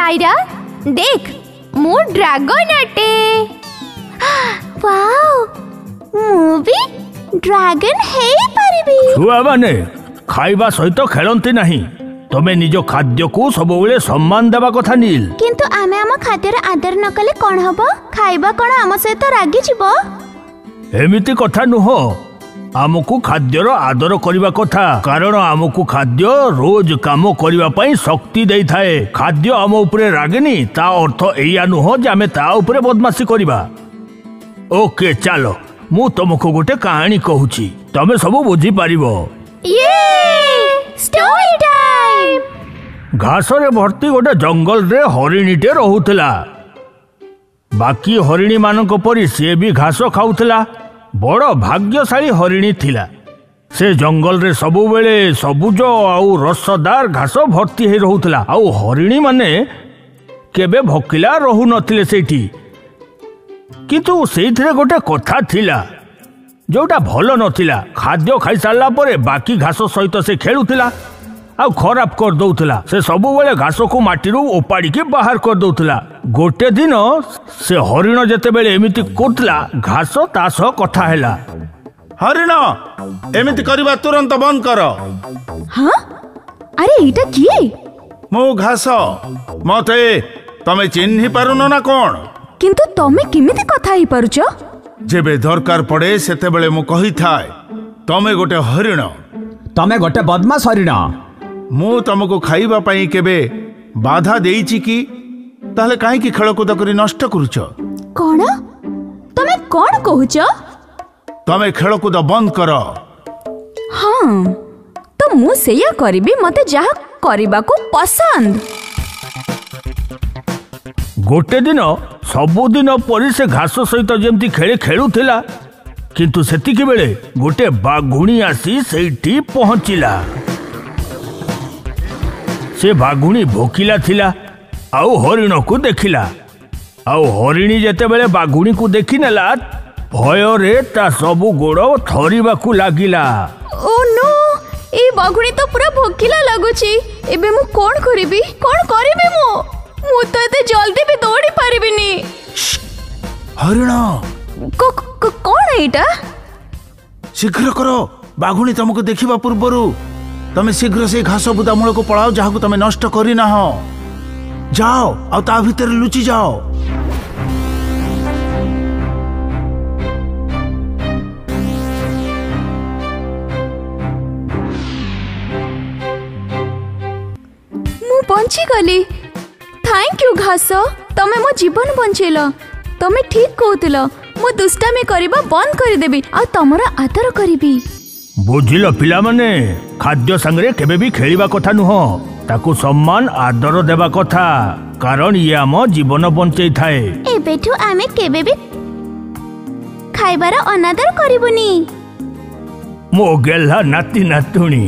କାଇରା ଦେଖ, ମୁଁ ଡ୍ରାଗନ ଅଟେ। ୱାଓ, ମୁଁ ବି ଡ୍ରାଗନ ହେଇପାରିବି। ଛୁଆମାନେ ଖାଇବା ସହିତ ଖେଳନ୍ତି ନାହିଁ। ତମେ ନିଜ ଖାଦ୍ୟକୁ ସବୁବେଳେ ସମ୍ମାନ ଦେବା କଥା ନୀଲ। କିନ୍ତୁ ଆମେ ଆମ ଖାଦ୍ୟର ଆଦର ନ କଲେ କଣ ହବ? ଖାଇବା କଣ ଆମ ସହିତ ରାଗିଯିବ? ଏମିତି କଥା ନୁହଁ, ଆମକୁ ଖାଦ୍ୟର ଆଦର କରିବା କଥା, କାରଣ ଆମକୁ ଖାଦ୍ୟ ରୋଜ କାମ କରିବା ପାଇଁ ଶକ୍ତି ଦେଇଥାଏ। ଖାଦ୍ୟ ଆମ ଉପରେ ରାଗେନି, ତା ଅର୍ଥ ଏଇଆ ନୁହଁ ଯେ ଆମେ ତା ଉପରେ ବଦମାସି କରିବା। ଓକେ, ଚାଲ ମୁଁ ତମକୁ ଗୋଟେ କାହାଣୀ କହୁଛି, ତମେ ସବୁ ବୁଝିପାରିବ। Story time. ଘାସରେ ଭର୍ତ୍ତି ଗୋଟେ ଜଙ୍ଗଲରେ ହରିଣୀଟେ ରହୁଥିଲା। ବାକି ହରିଣୀମାନଙ୍କ ପରି ସିଏ ବି ଘାସ ଖାଉଥିଲା। ବଡ଼ ଭାଗ୍ୟଶାଳୀ ହରିଣୀ ଥିଲା। ସେ ଜଙ୍ଗଲରେ ସବୁବେଳେ ସବୁଜ ଆଉ ରସଦାର ଘାସ ଭର୍ତ୍ତି ହେଇ ରହୁଥିଲା, ଆଉ ହରିଣୀମାନେ କେବେ ଭୋକିଲା ରହୁନଥିଲେ ସେଇଠି। କିନ୍ତୁ ସେଇଥିରେ ଗୋଟେ କଥା ଥିଲା ଯୋଉଟା ଭଲ ନଥିଲା। ଖାଦ୍ୟ ଖାଇସାରିଲା ପରେ ବାକି ଘାସ ସହିତ ସେ ଖେଳୁଥିଲା ଆଉ ଖରାପ କରିଦଉଥିଲା। ସେ ସବୁବେଳେ ଘାସକୁ ମାଟିରୁ ଓପାଡ଼ିକି ବାହାର କରିଦଉଥିଲା। ଗୋଟେ ଦିନ ସେ ହରିଣ ଯେତେବେଳେ ଏମିତି କରୁଥିଲା, ଘାସ ତା ସହ କଥା ହେଲା। ହରିଣ, ଏମିତି କରିବା ତୁରନ୍ତ ବନ୍ଦ କର। ହଁ, ଆରେ ଏଇଟା କିଏ? ମୁଁ ଘାସ। ମତେ ତମେ ଚିହ୍ନି ପାରୁନ ନା କଣ? କିନ୍ତୁ ତମେ କେମିତି କଥା ହେଇପାରୁଛ? ଯେବେ ଦରକାର ପଡେ ସେତେବେଳେ ମୁଁ କହିଥାଏ, ତମେ ଗୋଟେ ହରିଣ। ତମେ ଗୋଟେ ବଦମାସ ହରିଣ। ମୁଁ ତମକୁ ଖାଇବା ପାଇଁ କେବେ ବାଧା ଦେଇଛି କି? ତାହେଲେ କାହିଁକି ଖେଳକୁଦ କରି ନଷ୍ଟ କରୁଛ? କଣ ତମେ କଣ କହୁଛ? ତମେ ଖେଳକୁଦ ବନ୍ଦ କର। ହଁ, ତ ମୁଁ ସେଇଆ କରିବି, ମତେ ଯାହା କରିବାକୁ ପସନ୍ଦ। ଗୋଟେ ଦିନ ସବୁଦିନ ପରି ସେ ଘାସ ସହିତ ଯେମିତି ଖେଳି ଖେଳୁଥିଲା, କିନ୍ତୁ ସେତିକି ବେଳେ ଗୋଟେ ବାଘୁଣୀ ଆସି ସେଇଠି ପହଞ୍ଚିଲା। ସେ ବାଘୁଣୀ ଭୋକିଲା ଥିଲା ଆଉ ହରିଣକୁ ଦେଖିଲା। ଆଉ ହରିଣୀ ଯେତେବେଳେ ବାଘୁଣୀକୁ ଦେଖିନେଲା, ଭୟରେ ତା ସବୁ ଗୋଡ଼ ଥରିବାକୁ ଲାଗିଲା। ଓ ନୋ, ଏଇ ବାଘୁଣୀ ତ ପୁରା ଭୋକିଲା ଲାଗୁଛି। ଏବେ ମୁଁ କଣ କରିବି? କଣ କରିବି ମୁଁ? ମୁଁ ତ ଏତେ ଜଲ୍ଦି ବି ଦୌଡ଼ି ପାରିବିନି। ହରିଣ, କଣ ଏଇଟା? ଶୀଘ୍ର କର, ବାଘୁଣୀ ତମକୁ ଦେଖିବା ପୂର୍ବରୁ ତମେ ଶୀଘ୍ର ସେଇ ଘାସ ବୁଦା ମୂଳକୁ ପଳାଅ ଯାହାକୁ ତମେ ନଷ୍ଟ କରିନାହ। ଯାଅ ଆଉ ତା ଭିତରେ ଲୁଚି ଯାଅ। ମୁଁ ବଞ୍ଚିଗଲି। Thank you ଘାସ, ତମେ ମୋ ଜୀବନ ବଞ୍ଚେଇଲ। ତମେ ଠିକ କହୁଥିଲ, ମୁଁ ଦୁଷ୍ଟାମି କରିବା ବନ୍ଦ କରିଦେବି ଆଉ ତମର ଆଦର କରିବି। ବୁଝିଲ ପିଲାମାନେ, ଖାଦ୍ୟ ସାଙ୍ଗରେ କେବେ ବି ଖେଳିବା କଥା ନୁହଁ। ତାକୁ ସମ୍ମାନ ଆଦର ଦେବା କଥା, କାରଣ ଇଏ ଆମ ଜୀବନ ବଞ୍ଚେଇଥାଏ। ଏବେଠୁ ଆମେ କେବେ ବି ଖାଇବାର ଅନାଦର କରିବୁନି। ମୋ ଗେହ୍ଲା ନାତି ନାତୁଣୀ।